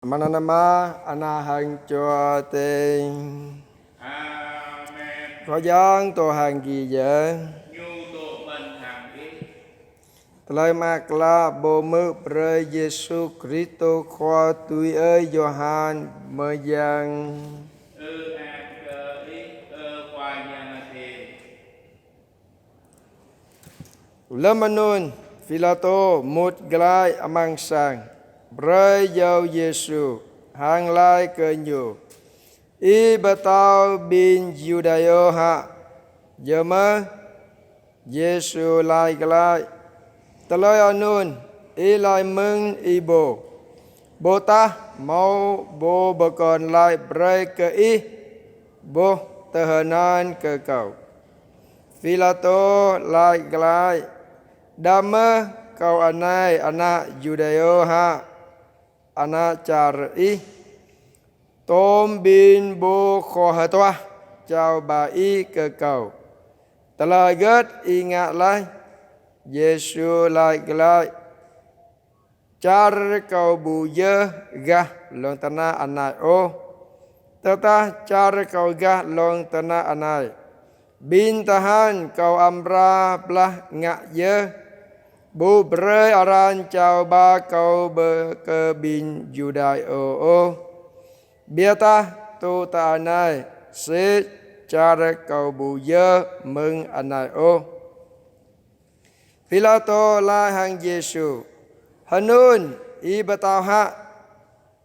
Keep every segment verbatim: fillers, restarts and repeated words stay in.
Amăng anăn Ama, Ană hăng Jua Adai. Amen. Khua Yang dô̆ hăng gih yơh. Ñu dô̆ mơ̆n hăng ih. Tơlơi Mơak Klă pô hmư̆ brơi Yêsu Kristô Khua tui ơi Yôhan mơyang. Ơ ang kơ ih, ơ Khua Yang Adai. Lơm anŭn, Pilatô mŭt glaĭ amăng sang, brơi iâu Yêsu, hăng laĭ kơ Ñu: Ih pơtao ƀing Yuđaiô hă? Yơh mơ̆? Yêsu laĭ glaĭ: Tơlơi anŭn ih laĭ mơ̆ng ih pô, ƀôdah hmâo pô pơkŏn laĭ brơi kơ ih ƀô̆ tơhơnăn kơ kâo? Pilatô laĭ glaĭ: Đăm mơ̆ kâo anai ană Yuđaiô hă? Ană čar ih, tôm ƀing pô khua hơtuah jao ba ih kơ kâo. Tơlơi hơgĕt ih ngă laih? Yêsu laĭ glaĭ: Čar kâo ƀu yơh gah lŏn tơnah anai ôh. Tơdah čar kâo gah lŏn tơnah anai, ƀing tơhan kâo amra blah ngă yơh, ƀu brơi arăng jao ba kâo ƀơ kơ ƀing Yuđaiô ôh. Biă dah tŭ ta anai, sĭt čar kâo ƀu yơh mơ̆ng anai ôh. Pilatô laĭ hăng Yêsu: Hơnŭn ih pơtao hă?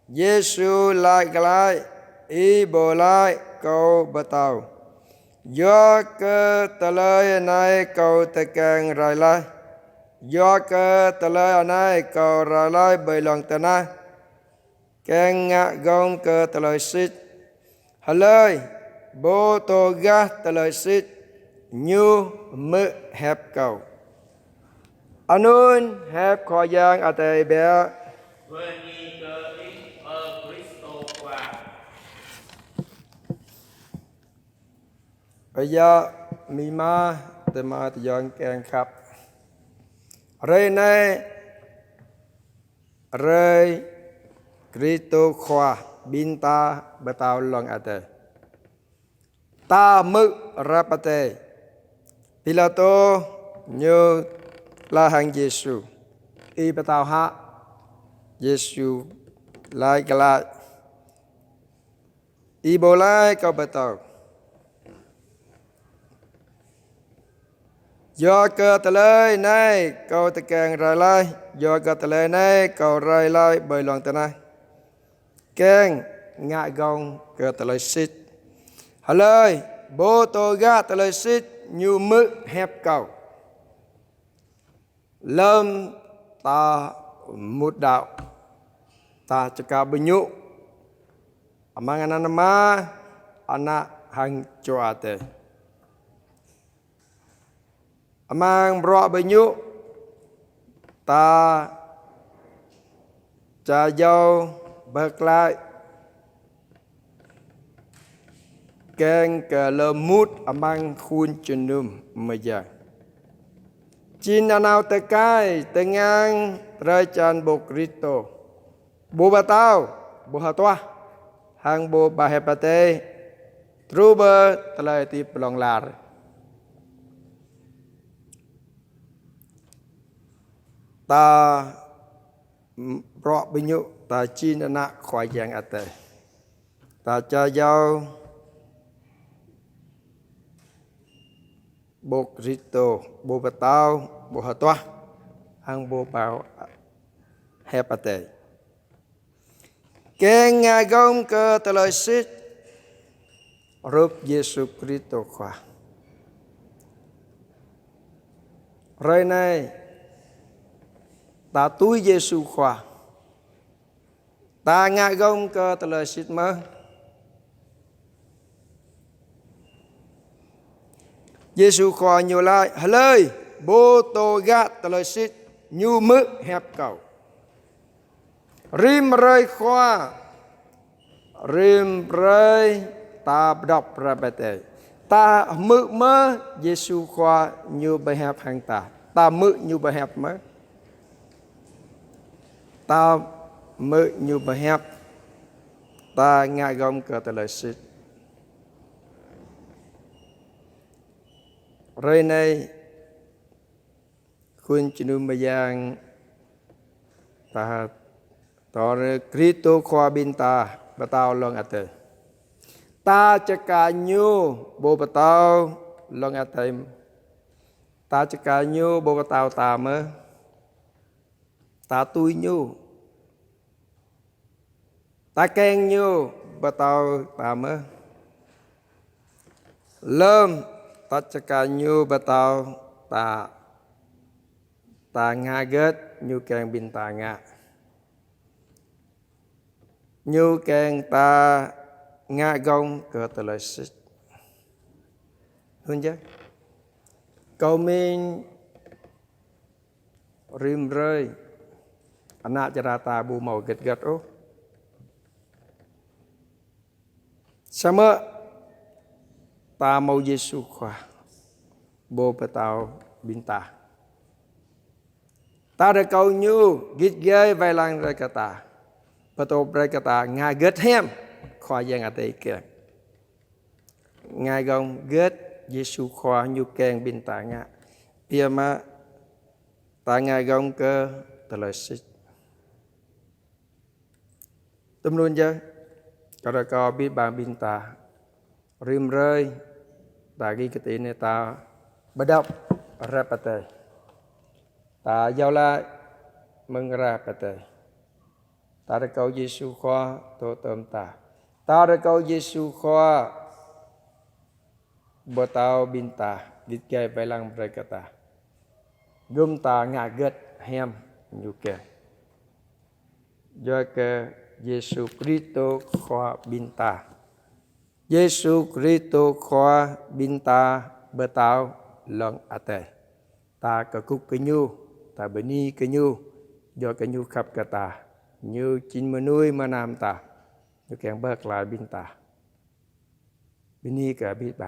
Yêsu laĭ glaĭ: Ih pô laĭ kâo pơtao. Yua kơ tơlơi anai kâo tơkeng rai laih. Yua kơ tơlơi anai kâo rai laih ƀơi lŏn tơnah, kiăng ngă gơ̆ng kơ tơlơi sĭt. Hlơi pô dô̆ gah tơlơi sĭt, ñu hmư̆ hiăp kâo. Anŭn hiăp Khua Yang Adai biă. Bơni kơ Ih, ơ Kristô Khua. Ơ yă, amĭ ama, tơma tơyŏng kiăng khăp. Hrơi anai, hrơi Kristô Khua ƀing ta pơtao lŏn adai. Ta hmư̆ ră pơdai. Pilatô ñu laĭ hăng Yêsu: Ih pơtao hă? Yêsu laĭ glaĭ: Ih pô laĭ kâo pơtao. Yua kơ tơlơi anai kâo tơkeng rai laih, yua kơ tơlơi anai kâo rai laih ƀơi lŏn tơnah, kiăng ngă gơ̆ng kơ tơlơi sĭt. Hlơi pô dô̆ gah tơlơi sĭt, ñu hmư̆ hiăp kâo. Lơm ta mŭt đaŏ, ta čơkă bơñu amăng anăn Ama, Ană hăng Jua Adai. Amăng bruă bơñu, ta ča iâu pơklaih kiăng kơ lơm mŭt amăng khul jơnum mơyang, jing nanao tơkai tơngan drơi jan ƀô̆ Kristô, ƀô̆ pơtao, ƀô̆ hơtuah, hăng ƀô̆ pơhiăp Adai, truh pơ tơlơi hơdip hlŏng lar. Ta bruă bơñu, ta jing ană Khua Yang Adai. Ta ča iâu ƀô̆ Kristô, ƀô̆ pơtao, ƀô̆ hơtuah, hăng ƀô̆ pơhiăp Adai, kiăng ngă gơ̆ng kơ tơlơi sĭt, hrup Yêsu Kristô Khua. Hrơi anai, ta tui Yêsu Khua, ta ngă gơ̆ng kơ tơlơi sĭt mơ̆? Yêsu Khua ñu laĭ: Hlơi pô dô̆ gah tơlơi sĭt, ñu hmư̆ hiăp kâo. Rĭm hrơi Khua, rĭm hrơi ta pơđŏk ră pơdai, ta hmư̆ mơ̆ Yêsu Khua ñu pơhiăp hăng ta? Ta hmư̆ ñu pơhiăp mơ̆? Ta hmư̆ ñu pơhiăp. ta ngă gơ̆ng kơ tơlơi sĭt. Hrơi anai, khul jơnum mơyang ta tơlơi Kristô Khua ƀing ta pơtao lŏng adai. Ta čơkă ñu ƀu pơtao lŏng adai. Ta čơkă ñu ƀu pơtao ta mơ̆. Ta tui ñu. Ta kiăng ñu pơtao ta mơ̆. Lơm ta čơkă ñu pơtao ta, ta ngă hơget ñu kiăng ƀing ta ngă. Ñu kiăng ta ngă gơ̆ng kơ tơlơi sĭt. Anŭn yơh. Kâo mĭn rĭm hrơi, ană čơđa ta ƀu hmâo hơget hơget ôh. Samơ̆ ta hmâo Yêsu Khua, ƀu pơtao ƀing ta. Ta rơkâo ñu git gai wai lăng brơi kơ ta. Pơtô brơi kơ ta ngă hơget hiam Khua Yang Adai kiăng. Ngă gơ̆ng hơget Yêsu Khua ñu kiăng ƀing ta ngă. Biă mă ta ngă gơ̆ng kơ tơlơi sĭt. Tui anŭn yơh, kơ rơkâo abih bang ƀing ta. Rĭm hrơi, ta gih kơtin anai ta pơđŏk hră pơtê. Ta iâu laĭ mơ̆ng hră pơtê. Ta rơkâo Yêsu Khua dŏ tơm ta. Ta rơkâo Yêsu Khua pơtao ƀing ta, git gai wai lăng brơi kơ ta. Gum ta ngă hơget hiam ñu kiăng. Yua kơ Yêsu Kristô Khua ƀing ta. Yêsu Kristô Khua ƀing ta pơtao lŏng adai. Ta kơkuh kơ ñu, ta bơni kơ ñu, yua kơ ñu khăp kơ ta. Ñu jing mơnuih mơnam ta. Ñu kiăng pơklaih ƀing ta. Bơni kơ abih bang.